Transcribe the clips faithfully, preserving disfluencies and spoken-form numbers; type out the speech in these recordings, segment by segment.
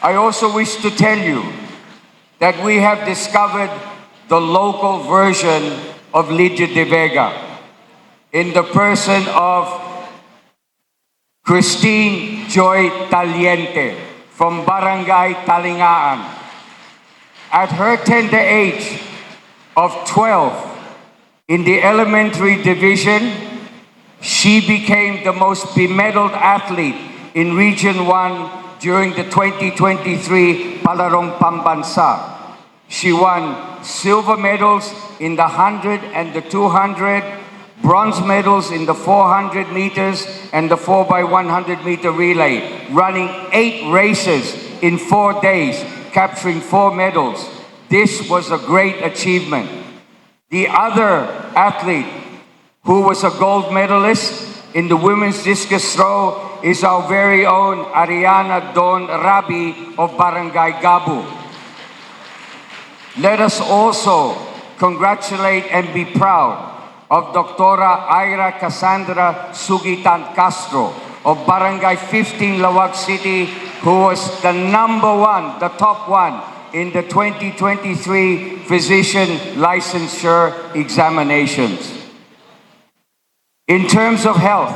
I also wish to tell you that we have discovered the local version of Lydia de Vega in the person of Christine Joy Taliente from Barangay Talingaan. At her tender age of twelve in the elementary division, she became the most bemedaled athlete in Region one during the twenty twenty-three Palarong Pambansa. She won silver medals in the hundred and the two hundred, bronze medals in the four hundred meters and the four by one hundred meter relay, running eight races in four days, capturing four medals. This was a great achievement. The other athlete who was a gold medalist in the women's discus throw is our very own Ariana Dawn Rabi of Barangay Gabu. Let us also congratulate and be proud of Doctora Ira Cassandra Sugitan Castro of Barangay fifteen Laoag City, who was the number one, the top one in the twenty twenty-three physician licensure examinations. In terms of health,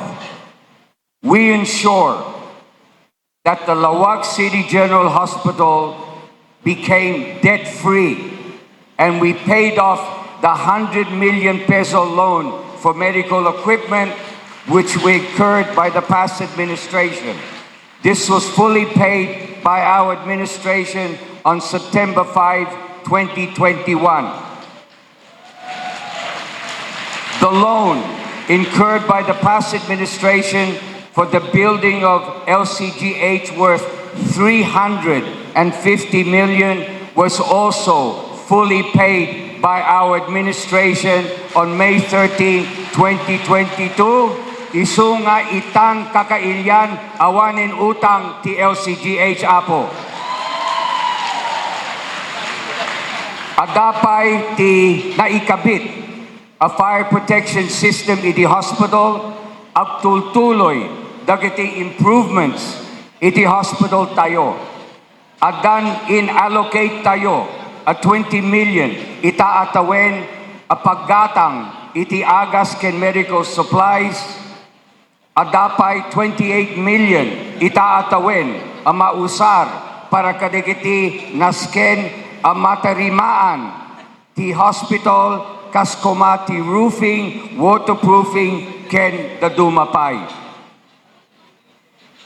we ensure that the Laoag City General Hospital became debt-free, and we paid off the hundred million peso loan for medical equipment which we incurred by the past administration. This was fully paid by our administration on September five, twenty twenty-one. The loan incurred by the past administration for the building of L C G H worth three hundred and fifty million was also fully paid by our administration on May thirteen, twenty twenty-two. Isu nga itan kakailian, awanen utang ti L C G H, Apo. Adda pay ti naikabit a fire protection system iti hospital, agtultuloy dagiti improvements iti hospital tayo. Addan in-allocate tayo a twenty million ita a tawen a paggatang iti agas ken medical supplies. Adda pay twenty-eight million ita a tawen a mausar para kadagiti nasken a matarimaan ti hospital, kas koma ti roofing, waterproofing, ken dadduma pay.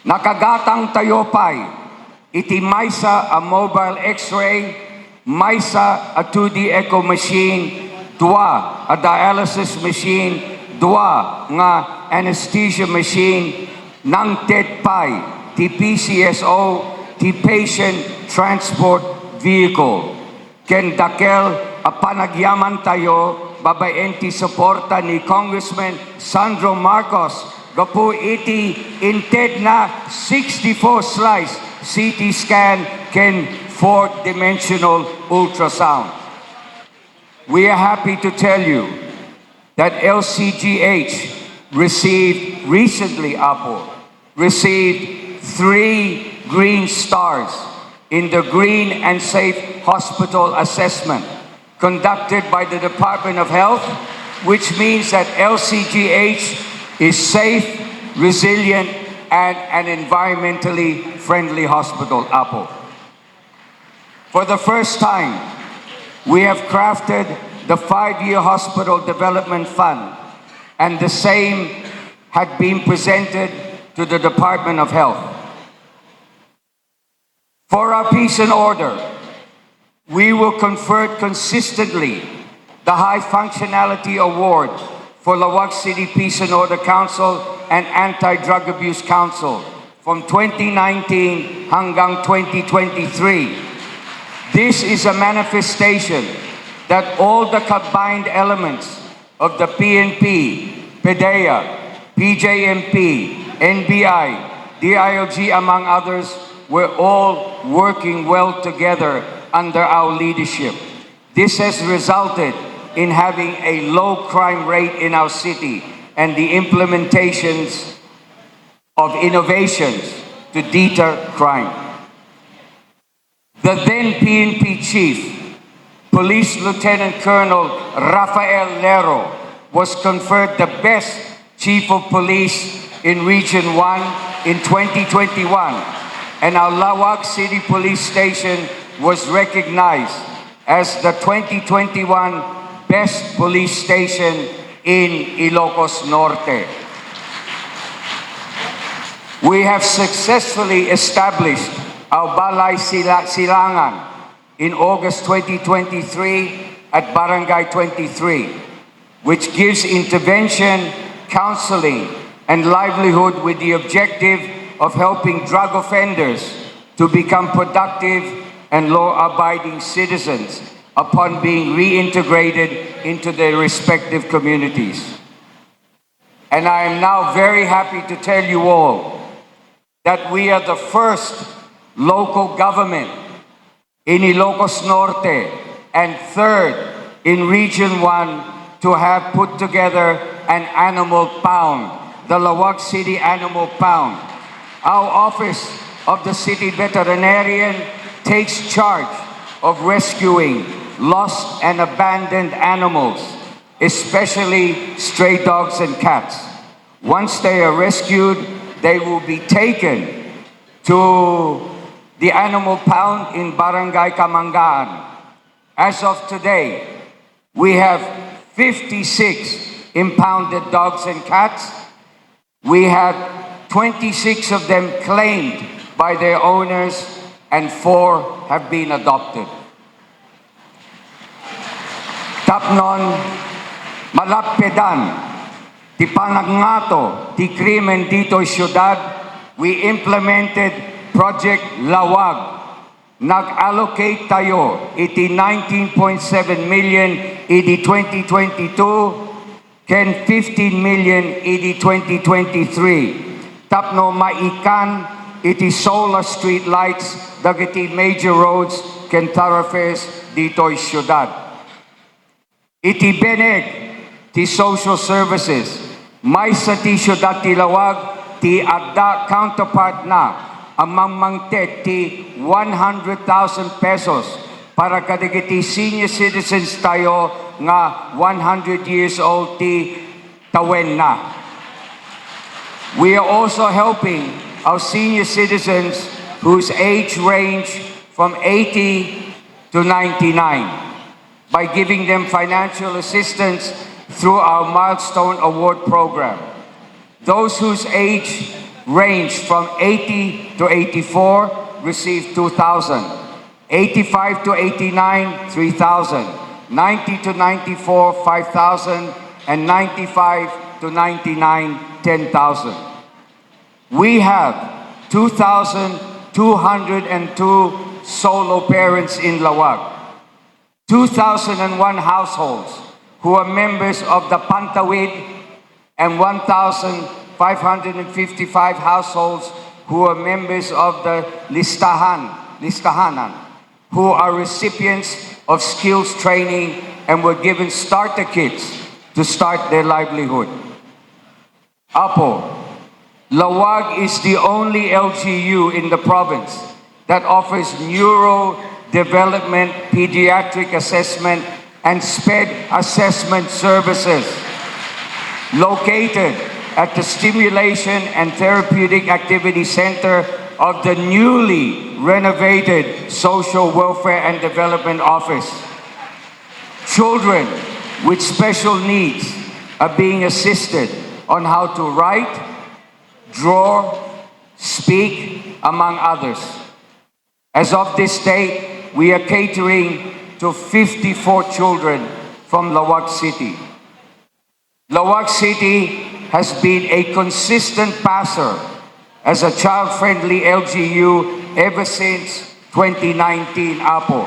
Nakagatang tayo pay iti maysa a mobile X-ray, maysa a two D echo machine, dua a dialysis machine, dua nga anesthesia machine, nangted pay ti P C S O, ti patient transport vehicle. Ken dakkel a panagyamantayo babaen ti suporta ni Congressman Sandro Marcos gapu iti intedna sixty-four slice C T scan ken four-dimensional ultrasound. We are happy to tell you that L C G H received recently, Apo, received three green stars in the Green and Safe Hospital Assessment conducted by the Department of Health, which means that L C G H is safe, resilient, and an environmentally friendly hospital, Apo. For the first time, we have crafted the five-year hospital development fund, and the same had been presented to the Department of Health. For our peace and order, we will convert consistently the High Functionality Award for Laoag City Peace and Order Council and Anti-Drug Abuse Council from twenty nineteen hanggang twenty twenty-three. This is a manifestation that all the combined elements of the P N P, PDEA, P J M P, N B I, D I L G, among others, were all working well together under our leadership. This has resulted in having a low crime rate in our city and the implementations of innovations to deter crime. The then P N P chief, Police Lieutenant Colonel Rafael Lero, was conferred the best chief of police in Region one in twenty twenty-one, and our Laoag City Police Station was recognized as the twenty twenty-one Best Police Station in Ilocos Norte. We have successfully established our Balay Sila-, Silangan in August twenty twenty-three at Barangay twenty-three, which gives intervention, counseling, and livelihood with the objective of helping drug offenders to become productive and law-abiding citizens upon being reintegrated into their respective communities. And I am now very happy to tell you all that we are the first local government in Ilocos Norte and third in Region one to have put together an animal pound, the Laoag City Animal Pound. Our Office of the City Veterinarian takes charge of rescuing lost and abandoned animals, especially stray dogs and cats. Once they are rescued, they will be taken to the animal pound in Barangay Kamangaan. As of today, we have fifty-six impounded dogs and cats. We have twenty-six of them claimed by their owners, and four have been adopted. Tapnon, malappedan ti panangngato ti krimen ditoy siudad, we implemented Project Laoag. Nag-allocate tayo iti nineteen point seven million idi twenty twenty-two ken fifteen million idi twenty twenty-three tapno maikan iti solar street lights dagiti major roads ken thoroughfares ditoy siudad. Iti binek ti social services, maysa ti siudad ti Laoag ti adda counterpartna a mangmangted ti one hundred thousand pesos para kadagiti senior citizens tayo nga one hundred years old ti tawenna. We are also helping our senior citizens whose age range from eighty to ninety-nine by giving them financial assistance through our Milestone Award Program. Those whose age range from eighty to eighty-four receive two thousand. Eighty-five to eighty-nine, three thousand. Ninety to ninety-four, five thousand. And ninety-five to ninety-nine, ten thousand. We have two thousand two hundred and two solo parents in Laoag, two thousand and one households who are members of the Pantawid, and one thousand five hundred and fifty-five households who are members of the Listahan, Listahanan, who are recipients of skills training and were given starter kits to start their livelihood. Apo, Laoag is the only L G U in the province that offers neurodevelopment, pediatric assessment, and SPED assessment services located at the Stimulation and Therapeutic Activity Center of the newly renovated Social Welfare and Development Office. Children with special needs are being assisted on how to write, draw, speak, among others. As of this date, we are catering to fifty-four children from Laoag City. Laoag City has been a consistent passer as a child-friendly L G U ever since twenty nineteen, Apo.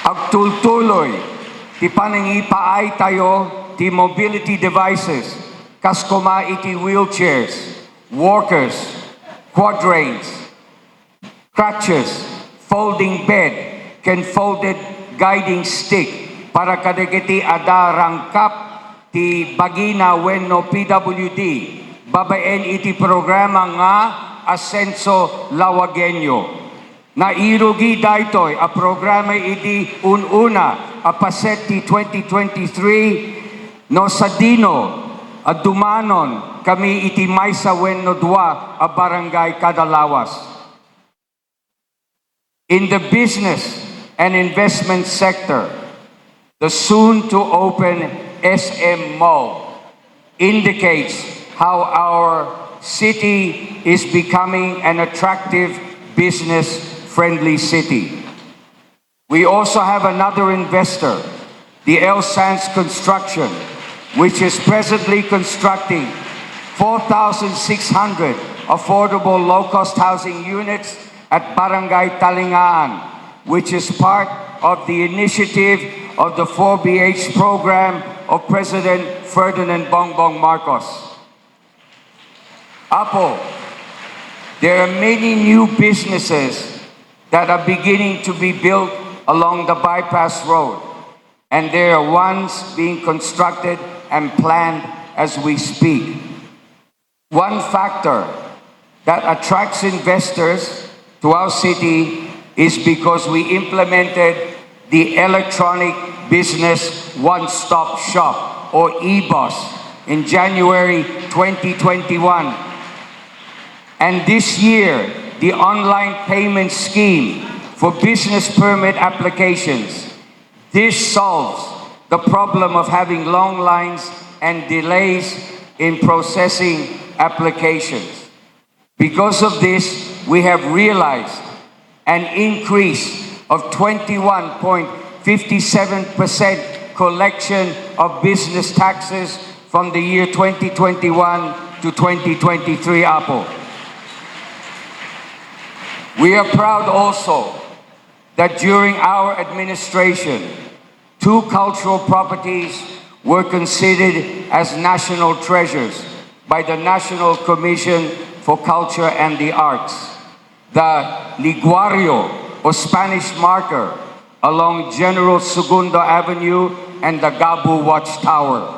Agtultuloy ti panangipaay tayo ti mobility devices, kas koma iti wheelchairs, walkers, quadrains, crutches, folding bed, ken folded guiding stick para kadagiti adda rangkap ti bagina wenno P W D babaen iti programa nga Asenso Lawagueño. Nairugi daytoy a programa idi un-una a paset ti twenty twenty-three no sadino a dumanon kami iti maysa wenno dua a barangay kada lawas. In the business and investment sector, the soon-to-open S M Mall indicates how our city is becoming an attractive business-friendly city. We also have another investor, the L Sands Construction, which is presently constructing four thousand six hundred affordable low-cost housing units at Barangay Talingaan, which is part of the initiative of the four B H program of President Ferdinand Bongbong Marcos. Apo, there are many new businesses that are beginning to be built along the bypass road, and there are ones being constructed and planned as we speak. One factor that attracts investors to our city is because we implemented the Electronic Business One-Stop Shop, or E B O S, in January twenty twenty-one. And this year, the online payment scheme for business permit applications. This solves the problem of having long lines and delays in processing applications. Because of this, we have realized an increase of twenty-one point five seven percent collection of business taxes from the year twenty twenty-one to twenty twenty-three, Apo. We are proud also that during our administration, two cultural properties were considered as national treasures by the National Commission for Culture and the Arts: the Liguario, or Spanish marker, along General Segundo Avenue, and the Gabu Watchtower.